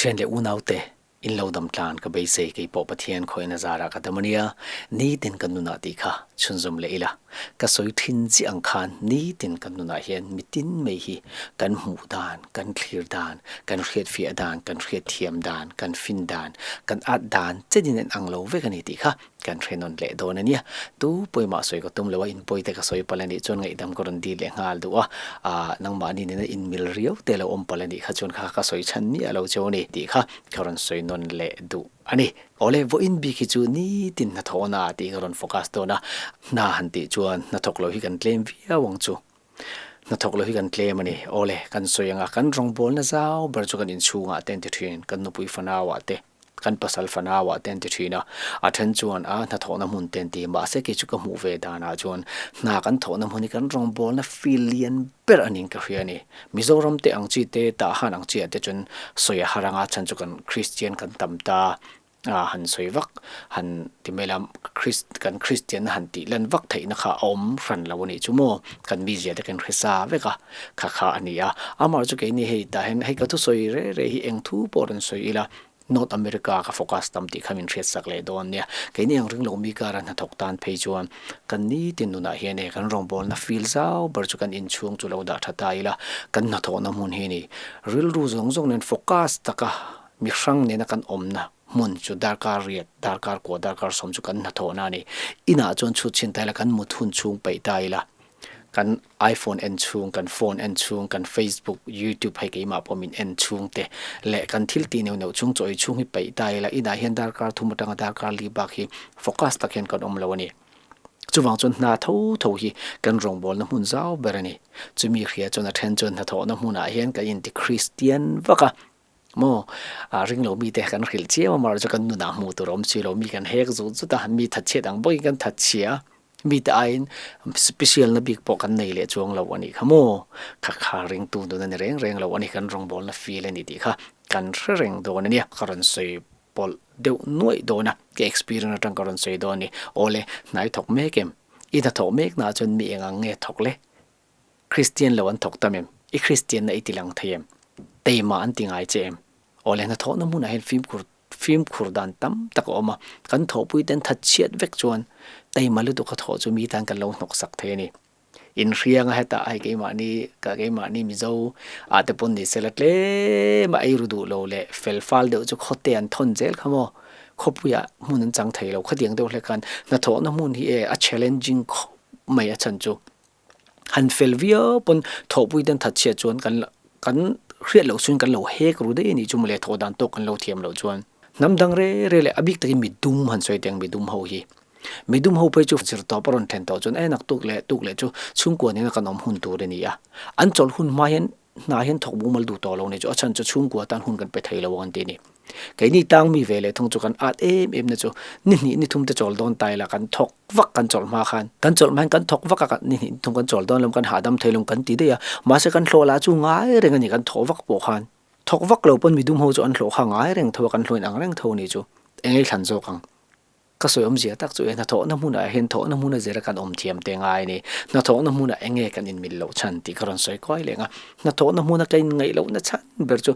Thian leh unaute, in lo dam tlan ka beisei kei pawh Pathian khawihna zarah ka dam a nia, nitin ka nunah tih kha chhunzawm leh ila. Ka sawi thin chiah ang khan nitin kan nunah hian mitin mai hi kan hmuh dan, kan thlir dan, kan hriatfiah dan, kan hriatthiam dan, kan fin dan, kan at dan chenin an ang lo vek a ni tih kha Kan hre nawn leh dawn a nia. Tu pawimah sawi ka tum lo a, in pawite ka sawi palh a nih chuan ngaihdam ka rawn dil leh nghal duh a. Aah, nangmahni nena inmil riau te lo awm palh a nih kha chuan kha ka sawi chhan miah lo cheu a ni tih kha ka rawn sawi nawn leh duh a ni. Awle, vawiin bik hi chu nitin hnathawhna tih ka rawn focus dawn a. Hna han tih chuan hnathawk lo hi kan tlem viau ang chu. Hnathawk lo hi kan tlem a ni. Awle, kan sawi ang a, kan rawngbawlna zau ber chu kan inchhungah te an ti thin, kan nupui fanauah te. Kan pasal fanauah te an ti thin a, a then chuan a hnathawhna hmun te an ti. Mahse kei chu ka hmuh ve danah chuan hna kan thawhna hmun hi kan rawngbawlna feel lian ber a niin ka hria a ni. Mizoram te ang chi te, Tahan ang chi ah te chuan sawi a har anga chhan chu kan Kristian kan tam ta a han sawi vak han ti mai la kan Kristian na han tih lan vak theihna kha a awm hran lo a nih chu maw? Kan mizia te kan hre sa vek a, kha kha a ni a. Amah chu keini hei tah hian hei ka thusawi reh reh hi eng thu pawh rawn sawi ila North America ka focus tam tih kha min hriatsak leh dawn nia. Keini ang ring lo mi kara hnathawk tan phei chuan kan nitin nunah hian e kan rawngbawlna feel zau ber chu kan inchhung chu lo dah tha ta ila kan hnathawhna hmun hi ni. Rilru zawng zawng nen focus taka mi hrang nena kan awmna hmun chu darkar riat, darkar kua, darkar sawm chu kan hnathawhna a ni. Inah chuan chhut chhin ta ila kan mut hun chhung peih ta ila. Kan iPhone en chhung, kan phone en chhung, kan Facebook, YouTube hei keimah pawh min en chhung te leh kan thil tih neuh neuh chhung chaw ei chhung hi peih ta ila inah hian darkar thum atanga darkar li bak hi focus tak hian kan awm lo a ni. Chuvang chuan hna tho tho hi kan rawngbawlna hmun zau ber a ni. Chumi hria chuan a then chuan hnathawhna hmunah hian kan inti Kristian vak a. Maw? A ring lo mite kan hrilh chiam a, mar chu kan nunah hmuh tur a awm si lo, mi kan hek zut zut a, mi thatchhiat ang bawkin kan thatchhia a, mite aiin special na bik pawh kan nei leh chuang lo a nih kha maw? Kha kha ringtu nun a ni reng reng lo a ni, kan rawngbawlna feel a ni tih kha kan hre reng dawn a nia. Ka rawn sawi pawlh deuh nuaih dawn a, ka experience atang ka rawn sawi dawn a ni. Awle, hnai thawk mek em? I hnathawh mek naah chuan mi eng ang nge thawk le? Kristian lo an thawk tam em? I Kristianna i ti lang thei em? Teima an ti ngai che em? Awle hnathawhna hmunah hian fimkhur fimkhur dan tam tak a awm a, kan thawhpui ten that chhiat vek chuan teima lutuk a thawh chu mi tan kan lo hnawk sak thei a ni. Inhrianga hetah hei keimahni ka keimahni Mizo ah te pawn ni sela tlem a ei ru duh lo leh fel fal deuh chu khawte an thawn zel kha maw? Khawpuiah hmun an chang thei lo khatiang deuh hlek khan hnathawhna hmun hi e a challenging khawp mai a chhan chu. Han fel viau pawn thawhpui ten that chhiat chuan kan kan hriat loh chuan kan lo hek ru daih a nih chu mawle thawh dan tawk kan lo thiam loh chuan hnam dang re re leh a bik takin mi dum han sawi teh ang mi dum ho hi mi dum ho phei chu zir tawp a rawn then tawh chuan e nak tuk leh tuk leh chu chhungkua nena kan awm hun tur a ni a an chawlh hun hma hian hna hian thawk mumal duh tawh lo a ni chu a chhan chu chhungkua tan hun kan pe thei lo ang an ti a ni. Keini tang mi ve leh thung chu kan at em em na chu ni hnih ni thum te chawl dawn ta ila kan thawk vak kan chawlh hma khan kan chawlh hma hian kan thawk vak a ni hnih ni thum kan chawl dawn lo kan hahdam thei lo kan ti daih a mahse kan hlawh lah chu ngai reng a ni kan thawh vak pawh khan thawk vak lo pawn midum ho chu an hlawh kha ngai reng tho a kan hlawhin ang reng tho a ni chu eng ei thlan zawk ang. Ka sawi awmzia tak chu e hnathawhna hmunah hian thawhna hmuna zira kan awm thiam te ngai a ni. Hnathawhna hmunah eng nge kan inmil loh chhan tih ka rawn sawi kuai leng a. Hnathawhna hmuna ka inngaih lohna chhan ber chu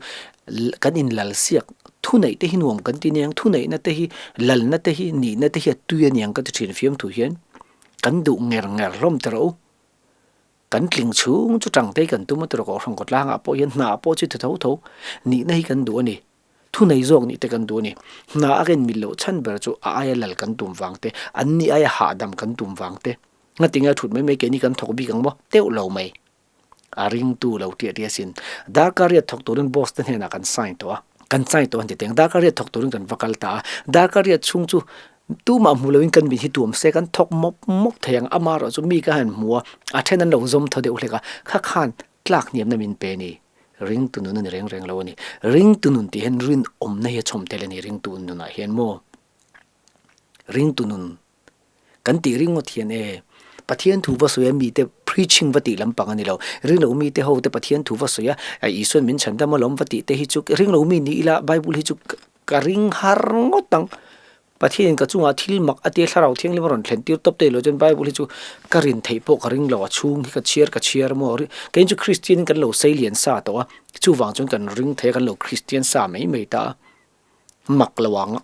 kan inlal siak thuneih te hi nuam kan ti aniang, thuneihna te hi, lalna te hi, nihna te hi a tui aniang ka ti thin fiamthu hian kan duh nger nger hlawm ta rawh u. Kan tling chhung chu tangtei kan tum a ti rawh Kohhran kawtlangah pawh hian hna pawh chu ti tho tho nihna hi kan duh a ni. Thunei zawk nih te kan duh a ni. Hna a rin mil loh chhan ber chu a aia lal kan tum vang te, an ni aia hahdam kan tum vang te. Ngatinge a thut mai mai keini kan thawk bik ang maw? Teuh lo mai. A ringtu lo tiah tiah sin. Darkar riat thawk turin boss te hnenah kan sign tawh a. Kan sign tawh an ti teng. Darkar riat thawk turin kan va kal ta a. Darkar riat chhung chu tumah hmu loin kan min hi tuam se kan thawk mawp mawp thei ang. Amaherawhchu mi ka han hmu a, a then an lo zawm thaw deuh hlek a. Kha khan Tlak hniamna min pe a ni. Ringtu nun a ni reng reng lo a ni. Ringtu nun tih hian rinawmna hi a chhawm tel a ni ringtu nunah hian maw? Ringtu nun kan tih ringawt hian e Pathian thu va sawi a mite preaching va tih lampang a ni lo. Ringlo mite ho te Pathian thu va sawi a Isuan min chhandam alawm va tih te hi chu ringlo mi ni ila Bible hi chu ka ring har ngawt ang. Pathianin ka chungah thil mak a tia Thlarau Thianghlim a rawn thlen tir tawp te lo chuan Bible hi chu ka rin theih pawh ka ring lo a chhung hi ka chhiar ka chhiar maw kei chu Kristian in kan lo sei lian sa tawh a chuvang chuan kan ring thei a kan lo Kristian sa mai mai ta a mak lo ang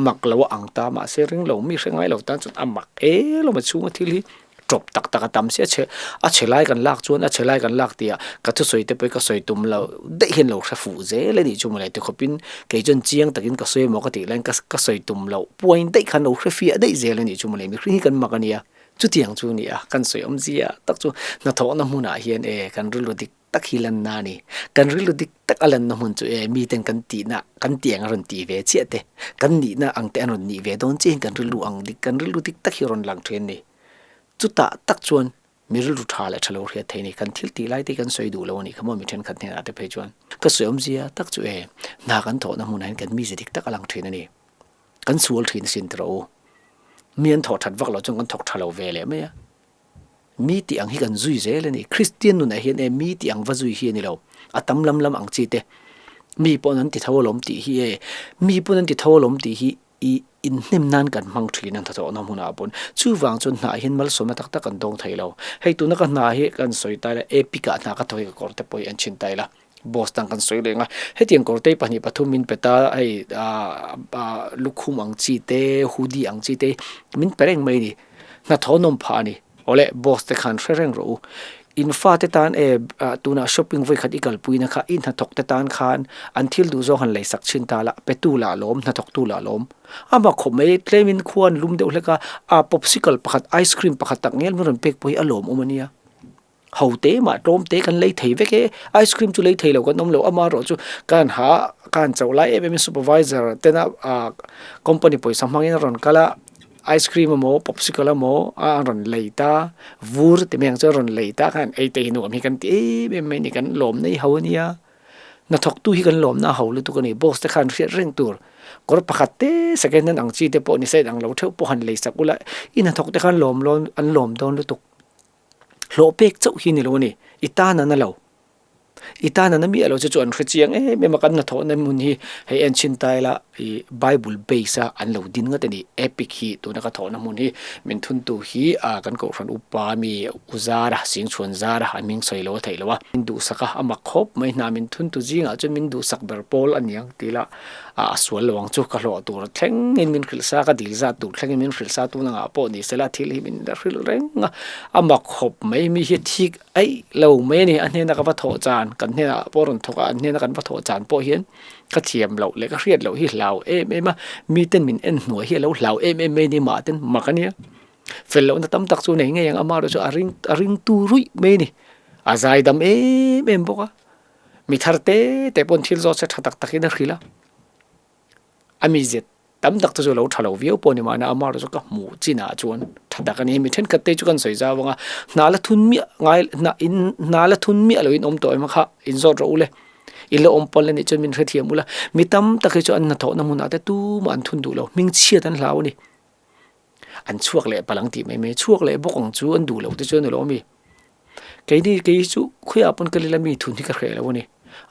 mak lo a ang ta mahse ring lo mi hre ngai lo tan chuan a mak em a chhunga thil hi. Tawp tak tak a tam sia chhe a chhe lai kan lak chuan a chhe lai kan lak tih ah ka thusawi te pawh hi ka sawi tum lo daih hian lo hre fuh zel a nih chu mawle tikhawpin kei chuan chiang takin ka sawi emaw ka tih laiin ka ka sawi tum loh puain daih khan lo hre fiah daih zel a nih chu mawle mihring hi kan mak a nia chutiang chu a ni a kan sawi awmzia tak chu hnathawhna hmunah hian e kan rilru dik tak hi lanna a ni. Kan rilru dik tak a lanna hmun chu e miten kan tihna kan tih ang a rawn tih ve chiah te, kan nihna ang te an rawn nih ve dawn chiah in kan rilru ang dik kan rilru dik tak hi a rawn lang thin a ni. Chutah tak chuan mi rilru tha leh tha lo hriat thei a ni. Kan thil tih lai te hi kan sawi duh lo a nih kha maw mi thenkhat hnenah te phei chuan. Ka sawi awmzia tak chu e hna kan thawhna hmunah hian kan mize dik tak a lang thin a ni. Kan sual thin asin tiraw u. Mi an thawh that vak loh chuan kan thawk tha lo ve leh mai a. Mi tih ang hi kan zui zel a ni. Kristian nunah hian e mi tih ang va zui hi a ni lo. A tam lam lam ang chi te. Mi pawhin an ti tho alawm tih hi e, mi pawhin an ti tho alawm tih hi i inhnem nan kan hmang thin a hnathawhna hmunah pawn. Chuvang chuan hnah hian malsawmna tak tak kan dawng thei lo. Hei tuna ka hna hi kan sawi ta ila, Epic ah hna ka thawk hi ka kawr te pawh hi an chhin ta ila. Boss dang kan sawi reng a, hetiang kawr te pahnih pathum min pe ta hei aah lukhum ang chi te hoodie ang chi te min pe reng mai a ni hnathawh nawm phah a ni awle boss te khan hre reng rawh u in fate tan e tunah shopping vawi khat i kalpui na kha i hnathawk te tan khan an thil duh zawng han lei sak thin ta la petu lah lawm hnathawk tu lah lawm a mak khawp mai tlem in khua an lum deuh hlek a ah popsicle pakhat ice cream pakhat tak ngial min rawn pek pawh hi a lawmawm a nia. Ho te mah tlawm te kan lei thei vek e, ice cream chu lei thei lo kan awm lo, amaherawh chu ka han ha ka han chauh lai em em in supervisor tena ah company pawisa hmangin a rawn kal a, ice cream emaw popsicle emaw a rawn lei ta, vur ti mai ang chu a rawn lei ta khan ei te hi nuam hi kan ti em em mai a ni, kan lawm nei ho a nia, hnathawk tu hi kan lawm na ho lutuk a ni, boss te khan hriat reng tur kawr pakhat te second hand ang chi te pawh ni se ang lo theuh pawh han lei sak ula i hnathawk te khan lawm lawn an lawm dawn lutuk. Hlawh pek chauh hi ni lo a ni. I tan a na lo. I tan a na miah lo chu chu an hre chiang em em a, kan hnathawhna hmun hi hei en chhin ta ila i Bible base a an lo din ngat a ni. Epic hi tuna ka thawhna hmun hi min thuntu hi a kan kohhran upa mi u Zara, Singchhuan Zara a hming sawi lo a theih lo a. Min duhsak a, a mak khawp mai hna min thuntu zingah chuan min duhsak ber pawl a niang ti ila a sual lo ang chu ka hlawh tur thlengin min hrilh sa ka dil zat tur thlengin min hrilh sa tun angah pawh ni sela thil hi min la hrilh reng a a mak khawp mai mi hi thik aih lo mai a ni a hnena ka va thawh chan kan hnenah pawh a rawn thawk a an hnena kan va thawh chan pawh hian ka thiam loh leh ka hriat loh hi hlau em em a miten min en hnuai hi a lo hlau em em mai a ni mah ten mak a nia fel lohna tam tak chu nei ngei ang amaherawhchu chu a ring a ring tu ruih mai a ni a zaidam em em bawk a. Mi thar te te pawn thil zawt se tha tak takin a hrilh a, a mizia tam tak te chu lo tha lo viau pawh a ni mahna amaherawhchu chu ka hmuh chinah chuan tha tak a ni. Mi thenkhat te chu kan sawi zau ang a, hna la thun miah ngai hna in hna la thun miah loin awm tawh em kha inzawt rawh u le, in la awm pawn la nih chuan min hrethiam ula, mi tam tak hi chu an hnathawhna hmunah te tumah an thun duh lo, hmingchhiat an hlau a ni. An chhuak leh palang tih mai mai, chhuak leh bawk ang chu an duh loh te chu a ni lo a mi. Keini kei hi chu khawiah pawn ka lila mi thun hi ka hreh lo a ni.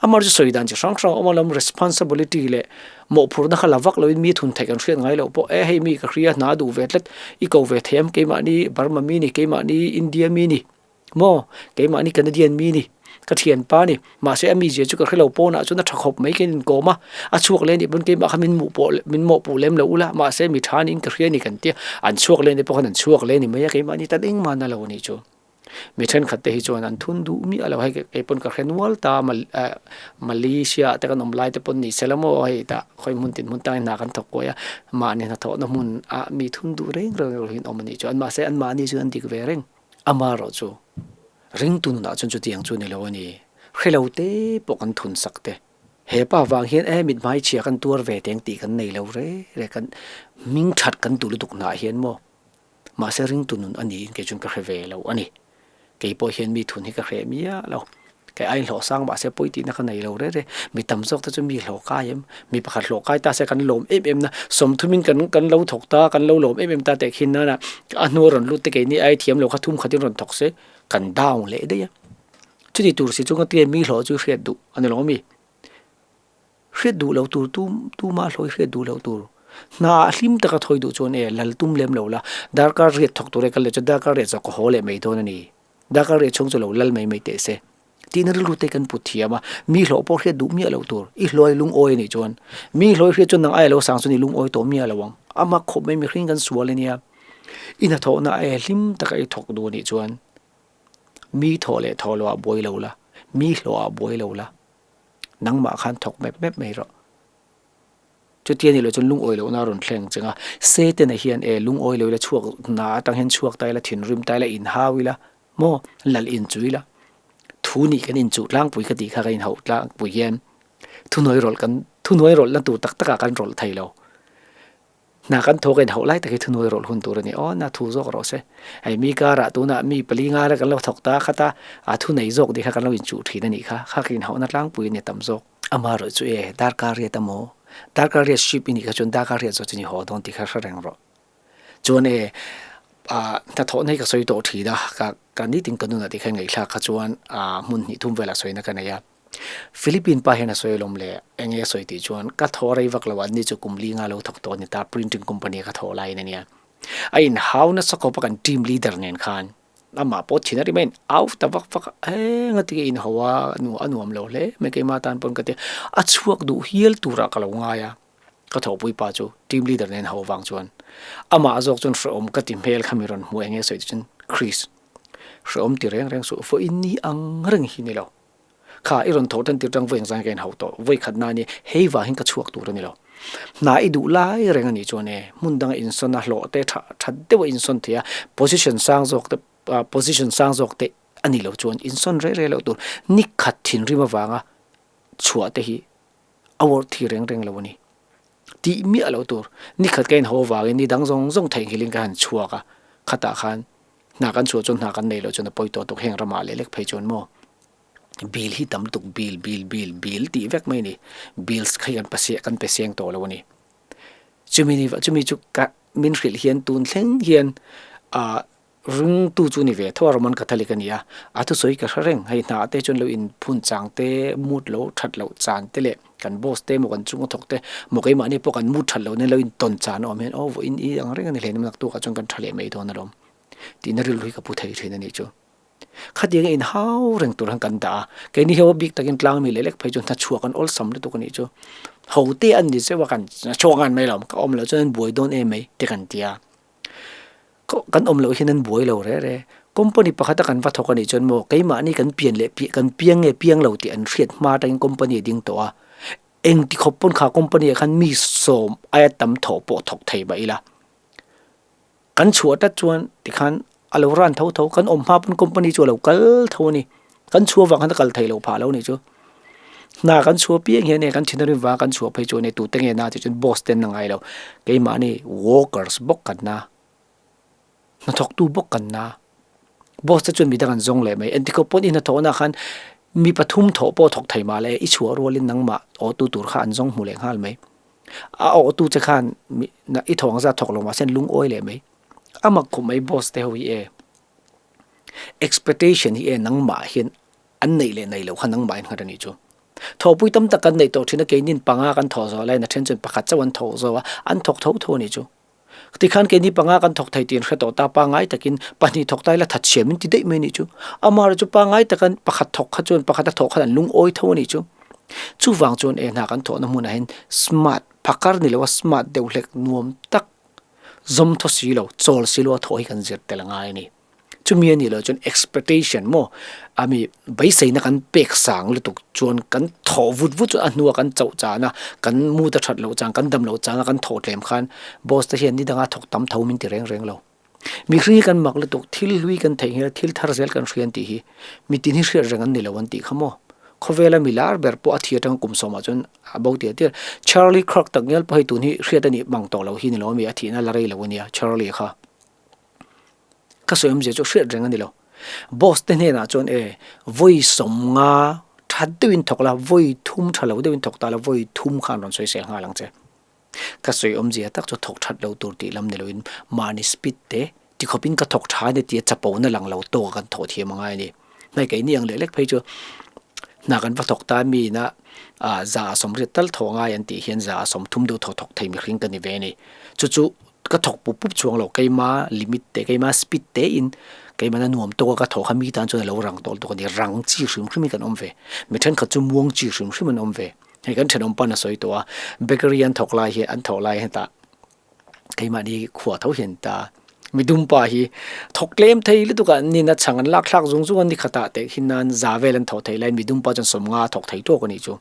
Amah chu sawi dan chi hrang hrang a awm a lawm responsibility leh mawhphurhna kha la vak loin mi thun theih kan hriat ngai loh pawh e hei mi ka hria hna duh ve tlat i ko ve thei am keimahni Burma mi ni keimahni India mi ni maw keimahni Canadian mi ni ka thianpa ni mahse a mizia chu ka hrelo pawnah chuan a tha khawp mai ka inkawm a a chhuak leh anih pawn keimah kha min hmuh pawh min mawhpuh lem lo ula mahse mi tha niin ka hria a ni kan tia an chhuak leh anih pawh khan an chhuak leh a ni mai a keimahni tan engmah na lo a nih chu. Mi thenkhat te hi chuan an thun duh miah lo hei kei pawn ka hre nual ta Malaysia te kan awm lai te pawn ni se la maw hei tah khawi hmun tin hmun tangin hna kan thawk kuai a mahni hnathawhna hmun ah mi thun duh reng reng lo hi an awm a nih chuan mahse an mahni chu an dik ve reng amaherawh chu ringtu nunah chuan chutiang chu ni lo a ni hrelo te pawh kan thun sak te he pa vang hian e mithmai chhia kan tuar ve teng tih kan nei lo reng reng kan hming that kan duh lutuk hnah hian maw. Mahse ringtu nun a niin kei chuan ka hre ve lo a ni. Kei pawh hian mi thun hi ka hreh miah lo. Kei aiin hlawh sang mahse pawi tihna ka nei lo rere. Mi tam zawk te chu mi hlawh kai em? Mi pakhat hlawh kai ta se kan lawm em em na. Sawmthumin kan kan lo thawk ta, kan lo lawm em em ta teh khin nana a hnu a rawn lut te keini ai thiam lo kha thum khatin rawn thawk se kan down leh daih a. Chuti tur si chu ngatinge mi hlawh chu hriat duh a ni lo ami? Hriat duh lo tur tu tumah hlawh i hriat duh loh tur. Hna ah hlim taka thawi duh chuan e, lal tum lem lo la, darkar riat thawk tur e kal leh chuan darkar riat zawk ka haw leh mai dawn a ni. Darkar riat chhung chu lo lal mai mai teh se. Tihna rilru te kan put thiam a, mi hlawh pawh hriat duh miah loh tur, i hlawi lungawi a nih chuan. Mi hlawi hriat chuan nang aia lo sang chu ni lungawi tawh miah lo ang. A mak khawp mai mihring kan sual a nia. I hnathawhna aia hlim taka i thawk duh a nih chuan mi thawh leh thawh loh ah buai lo la, mi hlawh ah buai lo la, nangmah khan thawk mep mep mai rawh. Chutia ni lo chuan lungawi lohna a rawn thleng cheng a, Setana hian e lungawi lo ila chhuak hna atang hian chhuak ta ila, thinrim ta ila, inhau ila, maw lal inchu ila, thu nih kan inchuh tlangpui ka tih kha kan inhauh tlangpui hian thuhnuai rawlh kan thuhnuai rawlhna tur tak takah kan rawlh thei lo. Hna kan thaw ka inhauh lai tak hi thuhnuai rawlh hun tur a ni. Aw na thu zawk rawh se. Hei mi karah tunah mi pali nga la kan lo thawk ta khat a, a thunei zawk dih kha kan lo inchuh thin a nih kha, kha ka inhauhna tlangpui a ni tam zawk. Ama rawh chu e, darkar riat a maw? Darkar riat ship i nih kha chuan darkar riat zawh chu ni haw dawn tih kha hre reng rawh. Chuan e, ah hnathawhna hi ka sawi tawh thin a, ka ka nitin ka nunah tih kha ngaihthlak kha chuan ah hmun hnih thum velah sawina ka nei a. Philippine pa hian a sawi alawm le, enge a sawi tih chuan ka thaw rei vak lo a, ni chu kum li nga lo thawk tawh a ni ta, printing company a ka thawh laiin a nia. A inhau nasa khawp a kan team leader nen khan. Amah pawh thin a ri mai au ta vak vak a, eng a ti nge inho a, a nuam lo hle mai keimah tan pawn ka ti a, a chhuak duh hial turah ka lo ngai a, ka thawhpui pa chu team leader nen ho vang chuan amah zawk chuan hrehawm ka ti hmel kha mi rawn hmu eng nge sawi chuan Chris hrehawm ti reng reng suh vawiin ni ang reng hi ni lo kha i rawn thawh tan tir tang vawi engzang ka inho tawh vawi khat na ni hei vang hian ka chhuak tur a ni lo hna i duh lai reng a nih chuan e hmun danga insawn a hlawh te tha tha deuh a insawn thei a position sang zawk te position sang zawk te a ni lo chuan insawn rei rei loh tur ni khat thinrim avanga chhuah te hi a worth thi reng reng lo a ni tih miah loh tur ni khat ka inho avangin ni dang zawng zawng theihnghilhin ka han chhuak a khatah khan Hna kan chhuah chuan hna kan nei loh chuan a pawi tawh tuk heng ramah leh lek phei chuan maw bill hi tam tuk bill bill bill bill tih vek mai a ni bills kha hi kan pa kan pe seng tawh lo a ni chumi ni chumi chu ka min hrilh hian tun thleng hian ah ringtu chu ni ve tho a Roman Catholic a ni a a thusawi ka hre reng hei hna te chuan lo in phun chang te mood lo that loh chan te leh kan boss te maw kan chunga thawk te maw keimahni pawh kan mood that loh nen lo in tawn chan a awm hian aw vawiin i ang reng a ni hle naktuk ah chuan kan tha leh mai dawn alawm. Tihna rilru hi ka pu thei thin a nih chu. Khatianga inhau reng tur han kan dah a, keini hian bik takin tlang mi leh lek phei chu hnachhuak an awlsam lutuk a nih chu. Ho te an ni zeuh a kan chhuak ngan mai lo, ka awm loh chuan an buai dawn em mai te kan ti a. Kan awm loh hian an buai lo re re. Company pakhata kan va thawk a nih chuan maw keimahni kan pian leh kan piang nge piang lo tih an hriat hma atangin company a ding tawh a. Engti khawp pawn kha company ah khan mi sawm aia tam thawh pawh thawk thei mah ila. Kan chhuah tlat chuan tikhan a lo ran tho tho, kan awm hma pawn company chu a lo kal tho a ni. Kan chhuah vang khan a kal thei lo phah lo a nih chu. Hna kan chhuah piang hian e kan thin a rim vang a kan chhuah phei chuan e tute nge na tih chuan boss te an la ngai lo. Keimahni workers bawk kan na, hnathawktu bawk kan na. Boss te chuan midang an zawng leh mai. Engtikawp pawn i hnathawhna khan mi pathum thawh pawh thawk thei mah le i chhuah rualin nangmah awhtu tur kha an zawng hmu leh nghal mai. A awhtu che khan i thawng zat thawk lo mahse an lungawi leh mai. A mak khawp mai boss te ho hi e. Expectation hi e nangmah hian an neih leh neih loh kha nangmah in nghat a nih chu. Thawhpui tam tak kan neih tawh thin a keinin panga kan thawh zawh laiin a then chuan pakhat chauh an thawh zawh a, an thawk tho tho a nih chu. Tikhan keini panga kan thawk thei tih an hre tawh ta, pangngai takin pahnih thawk ta ila thatchhiam in ti daih mai a nih chu. Amaherawhchu chu pangngai takan pakhat thawk kha chuan pakhat a thawh khan an lungawi tho a nih chu. Chuvang chuan e hna kan thawhna hmunah hian smart phakar ni loa smart deuh hlek nuam tak zawm thaw si lo, chawl si lo a thawh hi kan zir tel ngai a ni. Chumi a nih loh chuan expectation maw ami beiseina kan pek sang lutuk chuan kan thawh vut vut chuan a hnua kan chauh chana kan mood a that loh chang kan dam loh changa kan thawh tlem khan boss te hian ni danga thawk tam tho min ti reng reng lo. Mihring hi kan mak lutuk thil hlui kan theih nghel thil thar zel kan hria an tih hi mitin hi hriat reng an ni lo an tih kha maw. Khawvela mi lar ber pawh a thi atanga kum sawmah chuan a bo tir tir. Charlie Kirk tak ngial pawh hei tun hi hriat a nih mang tawh loh hi ni lo ami a thihna la rei lo a nia Charlie kha. Ka sawi awmzia chu hriat reng a ni lo. Boss te hnenah chuan e, vawi sawmnga tha deuhin thawk la, vawi thum tha lo deuhin thawk ta la, vawi thum khan rawn sawi sel nghal ang che. Ka sawi awmzia tak chu thawk that lo tur tih lam ni loin mahni speed te tikhawpin ka thawk tha a ni tia chapona lang lo tawka kan thawh thiam a ngai a ni. Hmai keini ang leh lek phei chu. Hna kan va thawk ta mi ina 180 tal thawh ngai an tih hian 130 deuh thawh thawk thei mihring ka ni ve a ni. Chu chu ka thawk pup pup chuang lo, keima limit te, keima speed te in keimah na nuam tawk a ka thawh kha mi tan chuan a lo rang tawh lutuk a ni. Rang chi hrim hrim hi kan awm ve. Mi thenkhat chu muang chi hrim hrim an awm ve. Hei kan thenawm pan a sawi tawh a, bakery an thawk lai hian an thawh lai hetah keimahni khua tho hian ta midum pa hi thawk tlem thei lutuk a nin a chhang an lak thlak zung zung a ni khatah teh khi nan za vel an thawh theih laiin midum pa chuan sawmnga a thawk thei tawk a nih chu.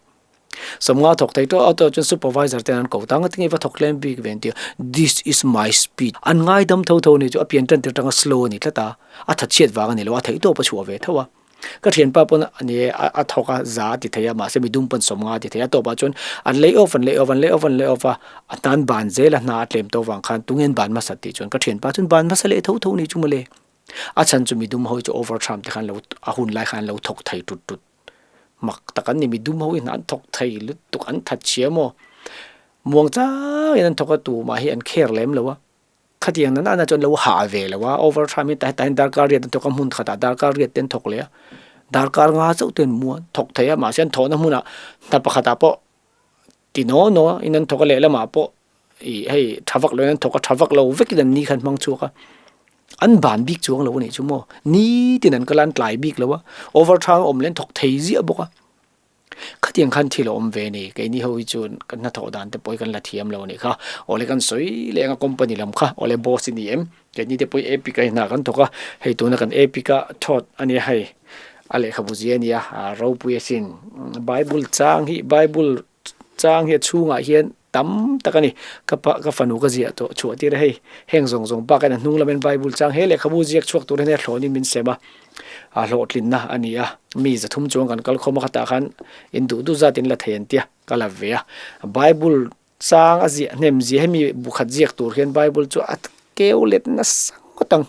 Sawmnga a thawk thei tawk a tawh chuan supervisor ten an ko ta nga tinge va thawk tlem bik ve an ti a, this is my speed an ngaidam tho tho a nih chu a pian tan tir atanga slow a ni tlat a, a thatchhiat vang a ni lo a theihtawp a chhuah ve tho a. Ka thianpa pawn a ni e, a thawk a, za a ti thei a, mahse midum pawn sawmnga a ti thei a, tawpah chuan an lay off, an lay off, an lay off, an lay off a, a tan ban zel a, hna a tlem tawh vang khan tunge an ban hmasa tih chuan ka thianpa chuan ban hmasa leh tho tho ni chu mawle. A chhan chu midum ho hi chu over tram te khan lo a hun lai khan an lo thawk thei tut tut mak tak an ni, midum ho hi hna an thawk thei lutuk an that chhia maw? Muang changin an thawk a, tumah hi an care lem lo a. Khatiang nana na chuan lo hah ve lo a, over time hi hetah hian darkar riat an thawk a, hmun khatah darkar riat te an thawk leh a, darkar nga chauh te an mu a, thawk thei a, mahse an thawhna hmunah hna pakhatah pawh ti naw naw in an thawk a, lehlamah pawh ih hei tha vak loin an thawk a, tha vak lo vekin an ni kha an hmang chhuak a, an ban bik chuang lo a nih chu maw, nitin an kal a, an tlai bik lo a, over time a awm leh an thawk thei ziah bawk a. Khatiang khan thil a awm ve a ni. Keini ho hi chuan kan hnathawh dan te pawh hi kan la thiam lo a nih kha. Awle kan sawi leh anga company lam kha awle boss i ni em? Keini te pawh hi Epic a hna kan thawk a, hei tuna kan Epic a thawt a nia hei a lehkhabu zia a nia ropui asin. Bible chang hi Bible chang hi a chhungah hian tam tak a ni. Ka pa ka fanu ka ziah tawh chhuah tir a hei heng zawng zawng bak hian a hnung lamin Bible chang he lehkhabu ziak chhuak tur hian hei a thlawnin min sem a. A hlawhtlinna a ni a, mi zathum chuan kan kal khawm a khatah khan in duh duh zat in la thei an tia ka la ve a. Bible chang a ziah hnem zia hemi bu khat ziak tur hian Bible chu a keu let nasa ngawt ang.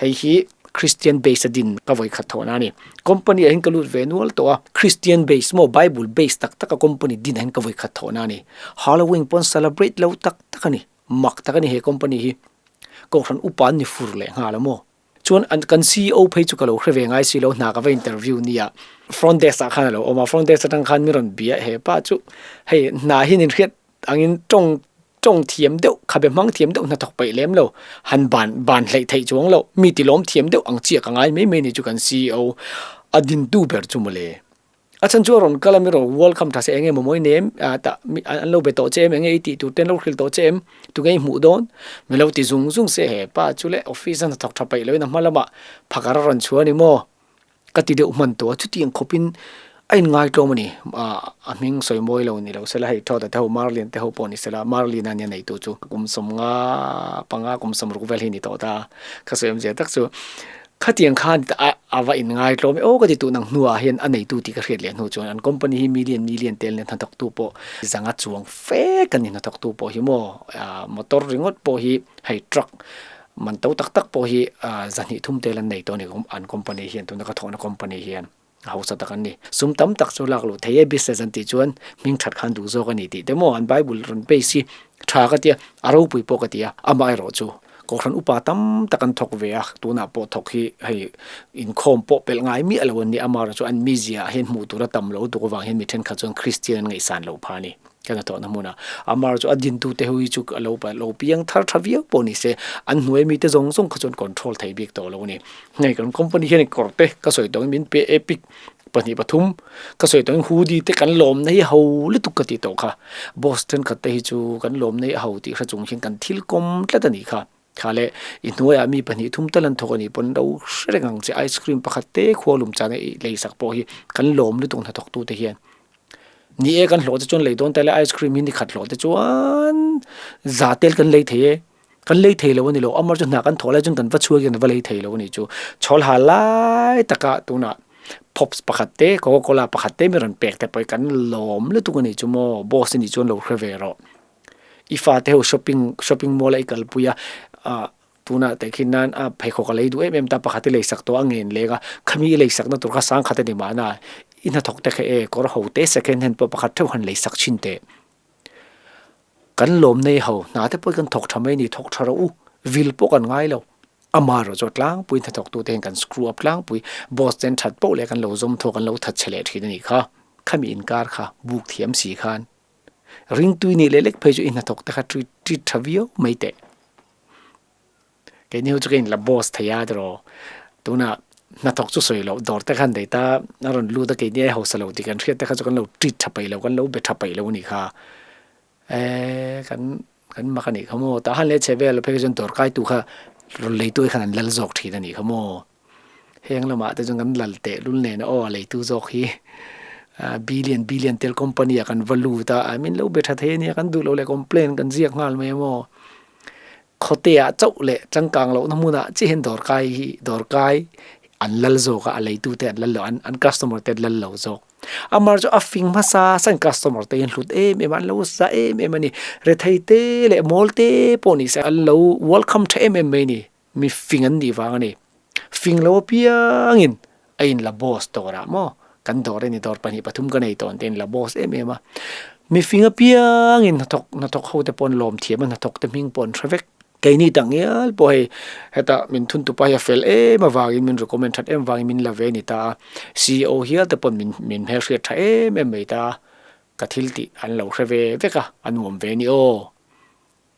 Hei hi Christian base a din ka vawi khat thawhna a ni. Company ah hian ka lut ve nual tawh a, Christian base maw Bible base tak tak a company din ah hian ka vawi khat thawhna a ni. Halloween pawn celebrate lo tak tak a ni. Mak tak a ni he company hi. Kohhran upa an ni fur leh nghal a maw. Chuan an kan ceo phei chu ka lo hre ve ngai si lo, hna ka va interview nia front desk ah khan a lo awm a, front desk atang khan mi rawn bia he pa chu hei hna hian in hriat angin tawng tawng thiam deuh khabe hmang thiam deuh hnathawk peih lem lo han ban ban hleih theih chuang lo mi ti lawm thiam deuh ang chiah ka ngai mai mai ni chu kan ceo a dintu ber chu mawle. A chhan chu a rawn kal a mi rawn welcome tha se eng nge maw mawi nem ah tah mi an lo be tawh che em eng nge i tih tur te an lo hrilh tawh che em tunge i hmuh dawn mi lo ti zung zung se he pa chu le office a hnathawk tha peih loin a hma lamah phakar a rawn chhuah a ni maw ka ti deuh hman tawh a chutiang khawpin a inngai tlawm a ni ah a hming sawi mawi lo ni lo sela hei thawt a te ho Marlin te ho pawh ni sela Marlin a nia neitu chu kum sawmnga panga kum sawmruk vel hi ni tawh ta ka sawi awmzia tak chu. Khatiang khan a va inngai tlawm e aw ka ti tuh nang hnuah hian a neitu tih ka hriat leh hnu chuan an company hi million million tel nen hnathawktu pawh zanga chuang fe kan ni hnathawktu pawh hi maw motor ringawt pawh hi hei truck man to tak tak pawh hi zahnih thum tel an nei tawh a ni an company hian tuna ka thawhna company hian a hausa tak an ni. Sum tam tak chu lak luh thei e business an tih chuan hming that khan duh zawk a ni tih te maw an bible rawn base hi tha ka tia a ropui pawh ka ti a amaherawh chu kohhran upa tam tak an thawk ve a tunah pawh thawk hi hei inkhawm pawh pelh ngai miah lo an ni amaherawh chu an mizia ah hian hmuh tur a tam lo tuk avang hian mi thenkhat chuan Christian an ngaihsan loh phah a ni. Kan a thawhna hmunah Amar chu a dintute ho hi chu a lo lo piang thar tha viau pawh ni se, an hnuai mite zawng zawng kha chuan control thei bik tawh lo a ni. Hei kan company hian kawr te ka sawi tawh in min pe epic pahnih pathum ka sawi tawh in hoodie te kan lawmna hi ho lutuk ka tih tawh kha. Boss thenkhat te hi chu kan lawmna hi a ho tih hre chung hian kan thil kawm tlat a nih kha. Kha le i hnuaiah mi pahnih thum tal an thawk a nih pawn lo hre reng ang che ice cream pakhat te khua lum chana i lei sak pawh hi kan lawm lutuk hnathawk tute hian. Ni e kan hlawh te chuan lei dawn ta ila ice cream hi ni khat hlawh te chuan za tel kan lei thei e kan lei thei lo a ni lo amar chu hna kan thawh lai chuan kan va chhuak hian va lei thei lo a ni chu chhawl ha lai taka tunah pops pakhat te coca cola pakhat te mi rawn pek te pawh hi kan lawm lutuk a ni chu maw boss i nih chuan lo hre ve rawh i fate ho shopping shopping mall a i kalpui a ah. Tunah teh khi nan a pheikhawk a lei duh em em ta, pakhat i leisak tawh a ngen leng a, khami i leisakna tur kha sangkhat a ni mahna, i hnathawk te kha e kawr ho te second hand pawh pakhat theuh han leisak thin teh. Kan lawm nei ho, hna te pawh hi kan thawk tha mai a ni, thawk tha rawh u, vil pawh kan ngai lo. Amaherawh chu a tlangpui hnathawktute hian kan screw up tlangpui, boss ten that poh leh kan lo zawm thaw kan lo that chhe leh thin a nih kha. Khami inkar kha buk thiam si khan ringtui nih leh lek phei chu i hnathawk te kha treat treat tha viau mai teh. Keini ho chu ka inla boss thei a tiraw tunah hnathawk chu sawi loh dawr te khan daih ta a rawn lut a keini ai hausa lo tih kan hriat te kha chu kan lo treat tha peih lo kan lo be tha peih lo a nih kha. Eee kan kan mak a nih kha maw tah han leh chhe vel phei chuan dawr kai tu kha rawn lei tu khan an lal zawk thin a nih kha maw heng lamah te chuan kan lal teh lul nen a aw a lei tu zawk hi ah billion billion tel company ah kan va lut a I mean lo be tha thei a nia kan duh loh leh complaint kan ziak nghal mai a maw khawte ah chauh leh changkang lohna hmunah chiah hian dawr kai hi dawr kai an lal zawk a a lei tu te an lal lo an an customer te an lal lo zawk. Amar chu a fing hmasa san customer te hian hlut em em a an lo za em em a ni. Rethei te leh mawl te pawh ni se an lo welcome tha em em mai a ni. Mi fing an nih vang a ni. Fing lo apiangin a in la boss dawrah maw kan dawr a ni dawr pahnih pathum ka nei tawh ang te in la boss em em a. Mi fing apiangin hnathawk hnathawk ho te pawh an lawm thiam a hnathawk te hming pawh an hre vek. Keini tak ngial pawh hei hetah min thun tupa hi a fel em avangin min recommend that em avangin min la ve a ni ta a, CEO hial te pawn min min hmelhriat tha em em mai ta a, ka thil tih an lo hre ve vek a, a nuam ve a ni aw.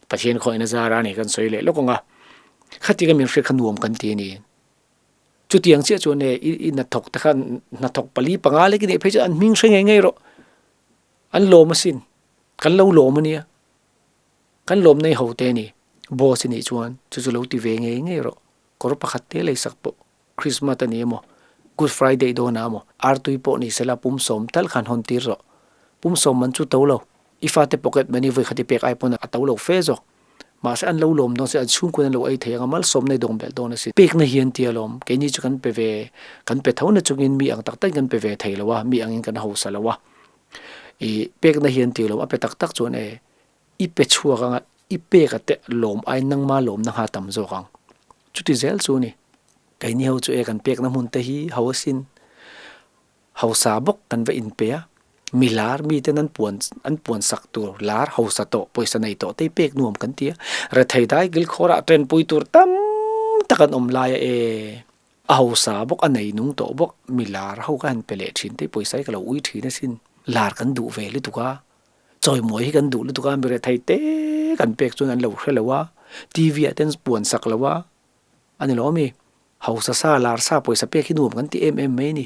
Pathian khawihna zara a ni kan sawi leh lawk ang a, khati ka min hriat kha nuam kan ti a ni. Chutiang chiah chuan e i hnathawk te khan hnathawk pali panga lek i neih phei chuan an hming hre ngei ngei rawh, an lawm asin, kan lo lawm a nia. Kan lawm nei ho te a ni. Boss i nih chuan chu chu lo ti ve ngei ngei rawh. Kawr pakhat te leisak pawh Christmas a ni emaw, Good Friday dawnah emaw, artui pawh ni sela pum sawm tal khan hawn tir rawh. Pum sawm man chu to lo. I fate pocket money vawi khat i pek ai pawn a to lo fe zawk. Mahse an lo lawm dawn se an chhungkun an lo ei thei ang a, malsawm nei dawng belh dawn a si. Pekna hi an ti alawm. Keini chu kan pe ve, kan pe tho na chungin mi ang tak takin kan pe ve thei lo a, mi angin kan hausa lo a. I pekna hi an ti alawm, a pe tak tak chuan e. I pe chhuak anga i pek a te lawm ai nangma lawmna ngha tam zawk ang. Chuti zel chu ni. Keini ho chu e kan pekna hmun te hi ho asin. Hausa bawk kan va inpe a, mi lar mi ten an puan an puan sak tur lar hausa tawh pawisa nei tawh te hi pek nuam kan ti a. Rethei dai kilkhawr ah tanpui tur tam tak an awm lai a e. A hausa bawk a nei nung tawh bawk mi lar ho ka han pe leh thin te hi pawisa hi ka lo ui thin asin. Lar kan duh ve lutuk a. Chawimawi hi kan duh lutuk a, mi rethei te kan pek chuan an lo hre lo a, TV ah ten puan sak lo a, a ni lo ami? Hausa sa, lar sa, pawisa pek hi nuam kan ti em em mai a ni.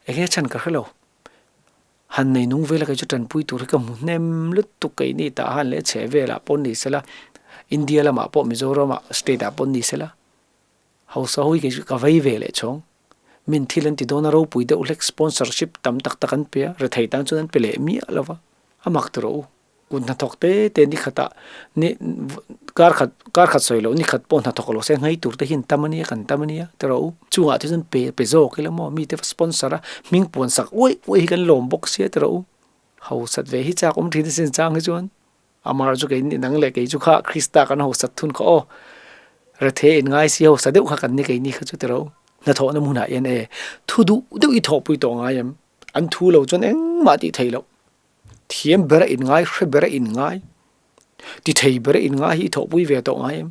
Enge chhan ka hre lo. Han nei nung vela kei chu tanpui tur hi ka hmu hnem lutuk keini tah han leh chheh velah pawh ni sela, India lamah pawh Mizoram ah state ah pawh ni sela, hausa ho hi kei chu ka vei ve leh chhawng. Min thil an ti dawn a ropui deuh hlek sponsorship tam tak tak an pe a, rethei tan chuan an pe leh miah lo va, a mak ti rawh u. Kut hnathawk te te ni khatah ni kar khat kar khat sawi loh ni khat pawh hnathawk lo se nghei tur te hi an tam a nia kan tam a nia ti rawh u. Chungah te chuan pe pe zawk ila maw mite va sponsor a hming puan sak uaih uaih hi kan lawm bawk sia ti rawh u. Hausat ve hi chak awm thin asin chang hi chuan. Amar chu kei nang leh kei chu kha Krista kan hausa thun kha aw. Rethe in ngai si hausa deuh kha kan ni kei ni kha chu tiro. Hnathawhna hmunah hian e thu duh deuh i thawhpui tawh ngai em? An thu lo chuan engmah tih thei loh. Thiam bera in ngai, hre bera in ngai, ti thei bera in ngai hi i thawhpui ve tawh ngai em?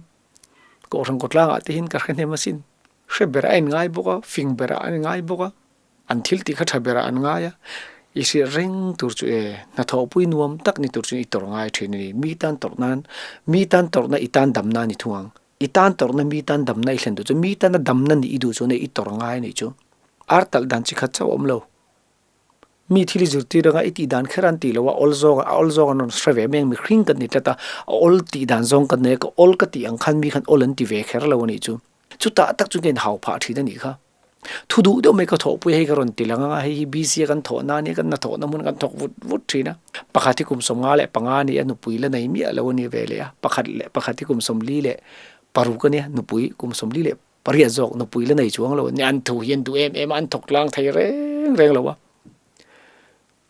Kohhran kawtlangah te hian ka hre hnem asin. Hre bera a in ngai bawk a, fing bera a in ngai bawk a. An thil tih kha tha berah an ngai a, i hriat reng tur chu e, hnathawhpui nuam tak ni tur chu i tawrh ngai thin a ni. Mi tan tawrh nan, mi tan tawrhna i tan damna a ni thung ang. I tan tawrhna mi tan damna i thlen duh chu mi tana damna nih i duh chuan e i tawrh ngai a nih chu. Ar talh dan chi khat chauh a awm lo. Mi thil i zirtir anga i tih dan kher an tih loh a, awl zawk a awl zawk an rawn hre ve mai ang mihring kan ni tlat a, a awl tih dan zawng kan nei a, ka awl ka tih ang khan mi khan awl an ti ve kher lo a nih chu. Chutah tak chu ka inhau phah thin a nih kha. Thu duh deuh mai ka thawhpui hei ka rawn ti lang anga hei hi busy a kan thawh na ania kan hnathawhna hmun kan thawk vut vut thin a. Pakhat hi kum 55 a ni a nupui la nei miah lo a ni ve leh a, pakhat leh pakhat hi kum 48 a nia nupui kum 48 zawk nupui la nei chuang lo a nia an thu hi an duh em em a an thawk tlang thei reng reng lo a,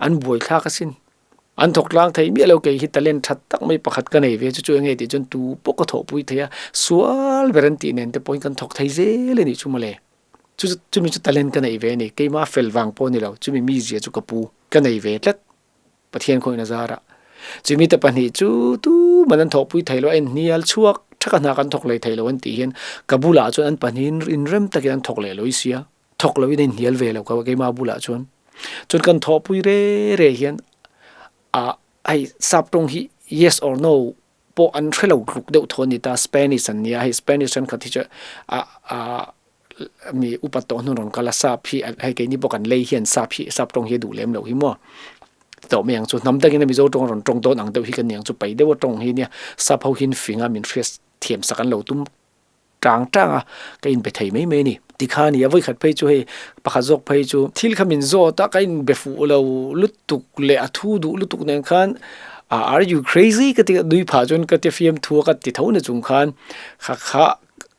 an buaithlak asin. An thawk tlang thei miah lo kei hi talent that tak mai pakhat ka nei ve chu chu enge tih chuan tu pawh ka thawhpui thei a, sual ber an tih nen te pawhin kan thawk thei zel a nih chu mawle. Chu chu chumi chu talent ka nei ve a ni, keimah fel vang pawh a ni lo, chumi mizia chu ka pu ka nei ve tlat Pathian khawihna zarah. Chumi te pahnih chu tuman an thawhpui thei lo a inhnial chhuak thak a hna kan thawk leh thei lo an tih hian ka bulah chuan an pahnihin inrem takin an thawk leh lawih sia, thawk loin a inhnial ve lo ka keimah bulah chuan. Chuan kan thawhpui re re hian ah hei sap tawng hi yes or no pawh an hre lo tluk deuh thaw a ni ta, Spanish an nia hei Spanish thenkhat hi chu ah ah mi upa tawh hnu rawn kal a sap hi hei keini pawh kan lei hian sap hi sap tawng hi a duh lem loh hi maw tawh mai ang chu hnam dangin a Mizo tawng a rawn tawng dawn ang deuh hi ka ni ang chu pai deuh a tawng hi nia sap ho hian fing a min hriat thiam sak an lo tum tang tang a ka inbe thei mai mai a ni tikhan i a vawikhat phei chu hei pakhat zawk phei chu thil kha min zawt a ka inbe fuh lo lutuk leh a thu duh lutuk nen khan are you crazy ka ti a nui phah chuan ka ti fiam thu a ka ti tho na chung khan kha kha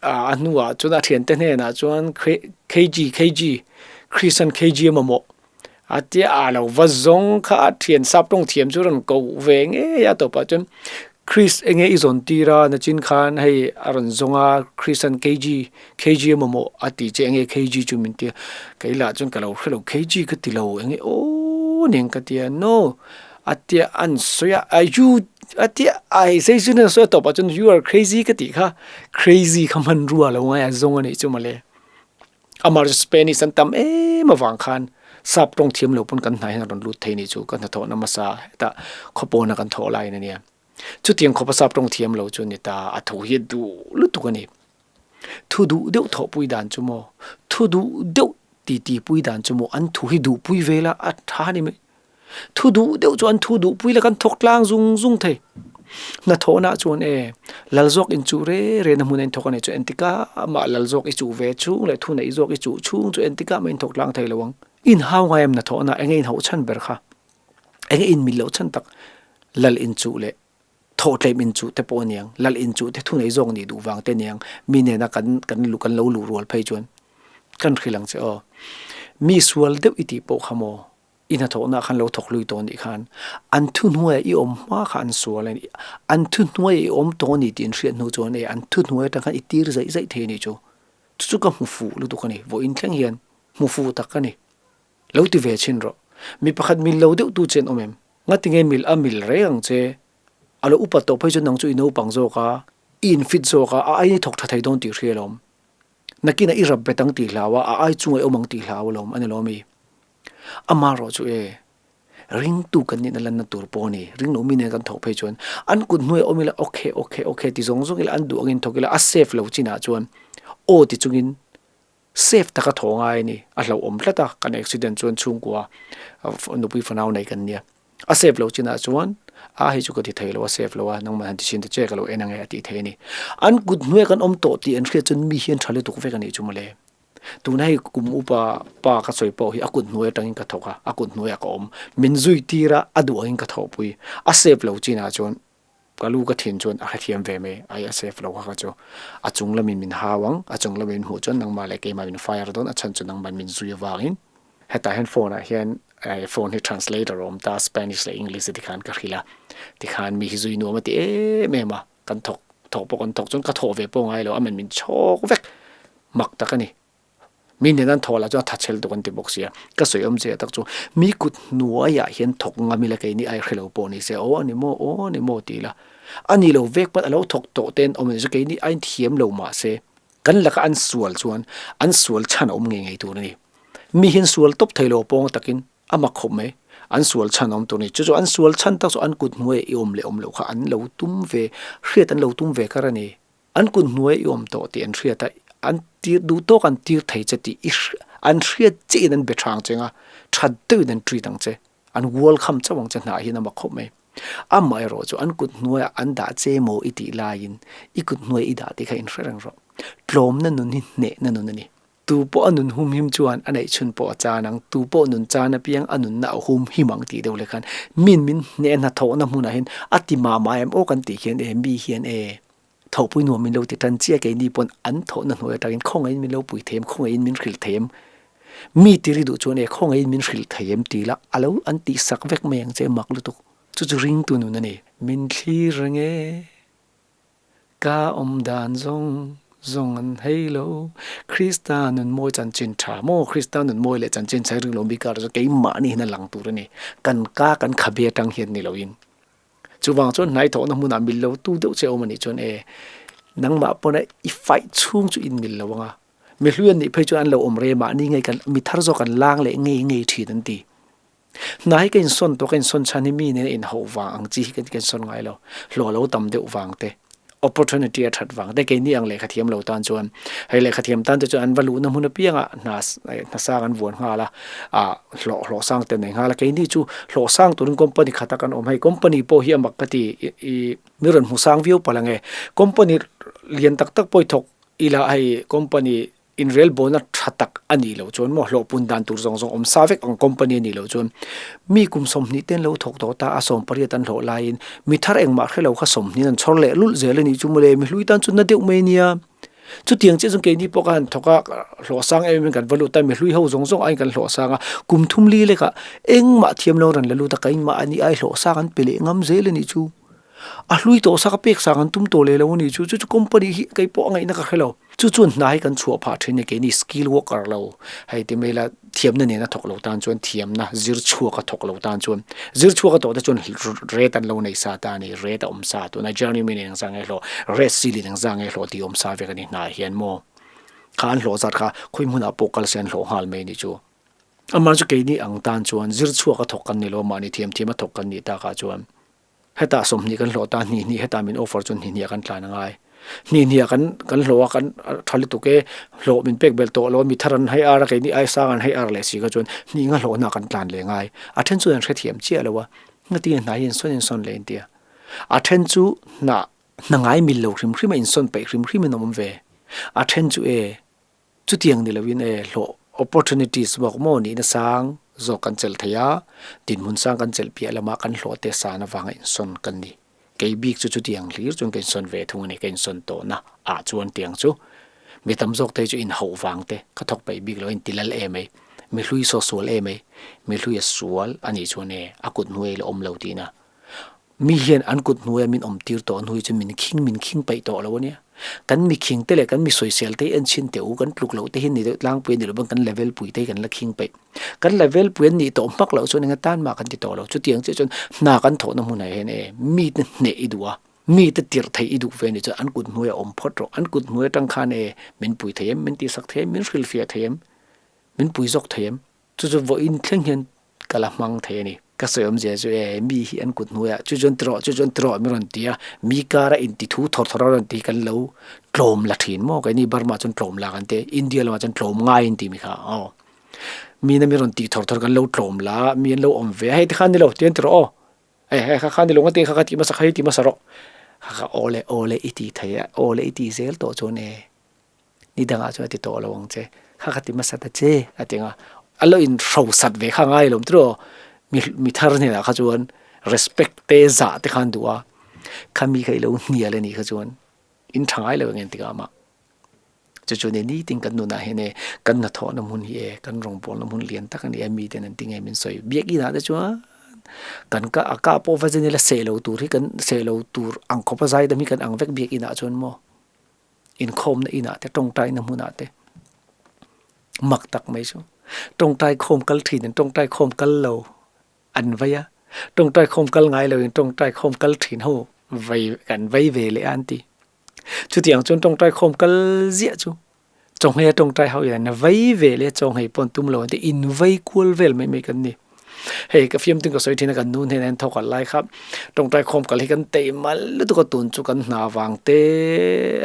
a hnuah chuan a thiante hnenah chuan kg kg Christian kg a mamawh a tia a lo va zawng kha a thian sap tawng thiam chu rawn ko ve ngei a tawpah chuan Chris enge i zawn tir a nachin khan hei a rawn zawng a Christian kg kg a mamawh a tih che enge kg chu min tia kei lah chuan ka lo hrelo kg ka ti lo enge aw nen ka tia no A tia an sawi a, a you a tia a hei sei chu a sawi a tawpah chuan you are crazy ka tih kha crazy kha hmanrua lo ngai a zawng a nih chu mawle. Amah chu Spanish an tam em avang khan sap tawng thiam lo pawn kan hnai hian a rawn lut thei nih chu ka hnathawhna hmasa hetah khawpawna kan thawh laiin a nia. Chutiang khawpa sap tawng thiam lo chu ni ta a tho hi a duh lutuk a ni. Thu duh deuh thawhpui dan chu maw? Thu duh deuh titipui dan chu maw? An thu hi duhpui ve la a tha a ni mai. Thu duh deuh chu an thu duhpui la kan thawk tlang zung zung thei. Hnathawhna chuan e, lal zawk in chuh re re na hmun a inthawk a nei chu entika mah lal zawk i chuh ve chhung leh thu neih zawk i chuh chhung chu entika mah inthawk tlang thei lo ang. Inhau ngai em hnathawhna enge inhauh chhan ber kha? Enge inmil loh chhan tak? Lal inchuh leh Thawhtlem inchuh te pawh a niang, lal inchuh te thunei zawk nih duh vang te niang, mi nena kan kan lu kan lo luh rual phei chuan kan hrilh ang che aw. Mi sual deuh i tih pawh kha maw, i hnathawhna khan lo thawk lui tawh nih khan an thuhnuaia i awm hma kha an sual a ni, an thuhnuaia i awm tawh a ni tih an hriat hnu chuan e an thuhnuai atang khan i tir zaih zaih thei a nih chu. Chu chu ka hmu fuh lutuk a ni, vawiin thleng hian hmu fuh tak a ni. Lo ti ve chhin rawh. Mi pakhat mil lo deuh tu che an awm em? Ngatinge mil a mil reng ang che? A lo upat tawh phei chuan nang chu i naupang zawk a, i infit zawk a, a aiin i thawk tha thei dawn tih hria alawm. Nakinah i rap bet ang tih hlau a, a ai chunga i awm ang tih hlau alawm a ni lawm i. Amaherawh chu e, ringtu kan nihna lanna tur pawh a ni. Ringlo mi nen kan thawk phei chuan an kut hnuaiah awm ila okay okay okay ti zawng zawng ila an duh angin thawk ila a safe lo chinah chuan aw ti chungin Safe taka thaw ngai a ni. A hlauhawm tlat a, kan accident chuan chhungkua nupui fanau nei kan nia. A safe lo chinah chuan a hei chu ka ti thei lo, a safe lo a, nangmah han ti chhin ta che ka lo en ange a tih thei a ni. An kut hnuai kan awm tawh tih an hriat chuan mi hian tha lutuk vek a nih chu mawle. Tuna hei kum upa pa ka sawi pawh hi a kut hnuai atangin ka thawk a, a kut hnuaiah ka awm. Min zui tir a, a duh angin ka thawhpui. A safe lo chinah chuan Ka lu ka thin chuan a hrethiam ve mai, ai a safe lo kha kha chu a chung lamin min hau ang, a chung lamin min hmuh chuan nangmah leh keimah min fire dawn, a chhan chu nangmah min zui avangin. Hetah hian phone ah hian phone hi translator a awm ta, Spanish leh English te tikhan ka hrilh a, tikhan mi hi zui nuam a ti em em a, kan thawk thawk pawh kan thawk chuan ka thawh ve pawh ngai lo, amen min chhawk vek mak tak a ni. Mi nen an thawh lah chuan a tha chhel tuk an ti bawk sia. Ka sawi awm che tak chu mi kut hnuaiah hian thawk ngam ila keini ai hre lo pawh ni se aw a ni maw aw a ni maw ti ila. A ni lo vek pawn a lo thawk tawh te an awm a ni chu keini aiin thiam lo mah se kan laka an sual chuan an sual chhan a awm ngei ngei tur a ni. Mi hian sual tawp thei lo pawng takin a mak khawp mai. An sual chhan a awm tur a ni. Chu chu an sual chhan tak chu an kut hnuaiah i awm leh awm loh kha an lo tum ve hriat an lo tum ve kar a ni. An kut hnuai i awm tawh tih an hriat a, an tir duh tawk an tir thei che tih i an hriat chiah in an be thang che nga, that deuh in an treat ang che, an welcome chauh ang che hnah hian a mak khawp mai. Amaherawh chu an kut hnuaiah an dah che maw i tih laiin i kut hnuai i dah tih kha in hre reng rawh. Tlawmna nun hi hnehna nun a ni. Tu pawh a nun hum him chuan a neih chhun pawh a chan ang, tu pawh nun chan apiang a nunna a hum him ang tih deuh leh khan min min hneh hnathawhna hmunah hian a ti mah mah em aw kan tih khian e mi hian e thawhpui nuam min lo ti tan chiah keini pawn an thawhna hnuai atangin khawngaihin min lo pui thei em khawngaihin min hrilh thei em mi tiri duh chuan e khawngaihin min hrilh thei em ti la a lo an tih sak vek mai ang che mak lutuk chu chu ringtu nun a ni. Min thlir reng e. Ka awm dan zawng zawng an hei lo. Krista nun mawi chanchin tha maw? Krista nun mawi leh chanchin chhai ring lo mi kar chu keimahni hian a lang tur a ni. Kan ka kan khabe atang hian ni loin. Chuvang chuan hnaithawhna hmunah mil lo tu deuh che awm a nih chuan e. Nangmah pawn a i fight chhung chu in mil lo anga. Mi hlui an nih phei chuan an lo awm rei mahni ngei kan mi thar zawk an lang leh ngei ngei thin an ti. Hna hi ka insawn tawh ka insawn chhan hi mi nena inhauh vang ang chi hi ka insawn ngai lo. Hlawh lo tam deuh vang te, opportunity a that vang te keini ang lehkha thiam lo tan chuan hei lehkha thiam tan te chuan an va luhna hmun apiangah hna hna sang an vuan nghal a, ah hlawh hlawh sang te an nei nghal a. Keini chu hlawh sang turin company khata kan awm hei company pawh hi a mak ka ti i mi rawn hmu sang viau palh ang e. Company lian tak tak pawh i thawk ila hei company inrelbawlna tha tak a nih loh chuan maw hlawh pun dan tur zawng zawng awm sa vek ang company a nih loh chuan mi kum 20 te an lo thawk tawh ta a 18 an hlawh laiin mi thar engmah hre lo kha 20 an chhawr leh lulh zel a nih chu mawle mi hlui tan chu na deuh mai nia chutiang chiah chuan keini pawh ka han thawk a hlawh sang em em in kan va lut a mi hlui ho zawng zawng aiin kan hlawh sang a kum thum li lekah engmah thiam lo ran la lut a ka inmah a nih ai hlawh sang an pe leh ngam zel a nih chu. A hlui tawh sak a pek sang an tum tawh leh lo a ni chu chu chu company hi kei pawh a ngaihna ka hre lo chu chuan hna hi kan chhuah phah thin a keini skill worker lo hei ti mai la thiamna nena thawk lo tan chuan thiamna zir chhuak a thawk lo tan chuan zir chhuak a tawh te chuan rate an lo nei sa ta a ni rate a awm sa tuna journeyman in engzah nge hlawh rate ceiling engzah nge hlawh tih awm sa vek a ni hna ah hian maw kha an hlawh zat kha khawi hmunah pawh kal se an hlawh nghal mai a ni chu. Amah chu keini ang tan chuan zir chhuak a thawk kan ni lo mahni thiam thiam a thawk kan nih takah chuan Hetah 20 kan hlawh ta, hnih hnih hetah min offer chuan hnih hnih ah kan tlan a ngai. Hnih hnih ah kan kan hlawh a, kan tha lutuk e, hlawh min pek belh tawh lo a, mi thar an hei ar a, keini ai sang an hei ar leh si kha chuan hnih nga hlawhna ah kan tlan leh ngai. A then chuan an hrethiam chiah lo a, ngatinge hna hi insawn insawn leh intia. A then chu hna hna ngai mil lo hrim hrim a insawn peih hrim hrim in a awm ve. A then chu e. Chutiang ni loin e hlawh opportunities bawk maw nihna sang zawk kan chelh thei a, dinhmun sang kan chelh piah lamah kan hlawh te san avanga insawn kan ni. Kei bik chu chutiang hlir chuan ka insawn ve thung a ni, ka insawn tawhna ah chuan tiang chu mi tam zawk te chu inhauh vang te ka thawk peih bik lo a inti lal em mai, mi hlui saw sual em mai, mi hlui a sual a nih chuan e a kut hnuai la awm lo tihna. Mi hian an kut hnuaia min awm tir tawh hnu hi chuan min khing min khing paih tawh lo a nia. Kan mi khing te leh kan mi sawisel te hi en chhin teh u, kan tluk loh te hi ni deuh tlangpui a ni lo bang kan level pui te hi kan la khing paih. Kan level pui an nih tawh hmak loh chuan enga tan mah kan ti tawh lo. Chutiang chiah chuan hna kan thawhna hmunah hian e mi te hneh i duh a, mi te tirh theih i duh ve a nih chuan an kut hnuaia awm phawt rawh. An kut hnuai atang khan e min pui thei em, min tihsak thei em, min hrilhfiah thei em, min pui zawk thei em. Chu chu vawiin thleng hian ka la hmang thei a ni. Ka sawi awmzia chu e, mi hi an kut hnuaiah chu chuan ti rawh, chu chuan ti rawh min rawn ti a, mi kara inti thu thawr thawr a rawn ti kan lo tlawm la thin maw? Keini Burma chuan tlawm la kan ti a, India lamah chuan tlawm ngai an ti mi kha aw. Mi na mi rawn tih thawr thawr kan lo tlawm la, mi an lo awm ve a, hei tikhan ni lo, ti an ti rawh aw. Hei hei kha kha ni lo nga ti kha kha ti hmasa kha hi ti hmasa rawh. Kha kha aw le aw le i ti thei a, aw le i ti zel tawh chuan e. Ni dangah chuan a ti tawh lo ang che, kha kha ti hmasa ta che a ti ang a, a lo in hrosat ve kha ngai lo tiraw, mi mi thar hnenah kha chuan respect te zah te khan duh a, kha mi kha i lo hnial a nih kha chuan in tha ngai lo ang engtik ah mah. Chu chu ni nitin kan nunah hian e kan hnathawhna hmun hi e kan rawngbawlna hmun lian tak a ni a, miten an ti nge min sawi biak inah te chuan kan ka a kah pawh va zen ila seh lo tur hi kan seh lo tur ang khawp a zaidam hi kan ang vek biak inah chuan maw. Inkhawmna inah te tawngtaina hmunah te mak tak mai chu tawngtai khawm kal thin in tawngtai khawm kal lo an vei a, tawngtai khawm kal ngai lo in tawngtai khawm kal thin ho vei kan vei ve leh a an ti. Chutiang chuan tawngtai khawm kal ziah chu chawnghei a tawngtai ho in an vei ve leh a chawnghei pawh an tum lo an ti in vei kual vel mai mai kan ni. Hei ka fiamtun ka sawi thin a kan nu hnenah hian thawk lai kha tawngtai khawm kal hi kan teih mal lutuk a tun chu kan hna vang te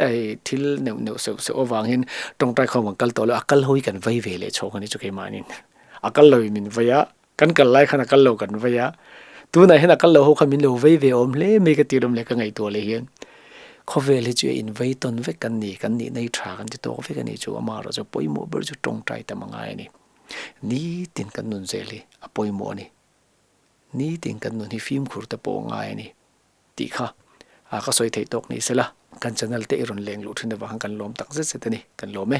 hei thil neuh neuh seuh seuh avangin tawngtai khawm kan kal tawh lo a kal ho hi kan vei ve leh chhawk a ni chu keimahni a kal lo in min vei a kan kal lai khan a kal lo kan vei a tunah hian a kal lo ho kha min lo vei ve awm hle mai ka tih lawm leh ka ngaihtuah leh hian khawvel hi chu a invei tawn vek kan ni kan nihna hi tha kan ti tawk vek a ni chu amaherawh chu pawimawh ber chu tawngtai tam a ngai a ni. Nitin kan nun zel hi a pawimawh a ni. Nitin kan nun hi fimkhur te pawh a ngai a ni tih kha ka sawi theih tawk ni sela. Kan channel te i rawn leng luh thin avang khan kan lawm tak zet zet a ni. Kan lawm e.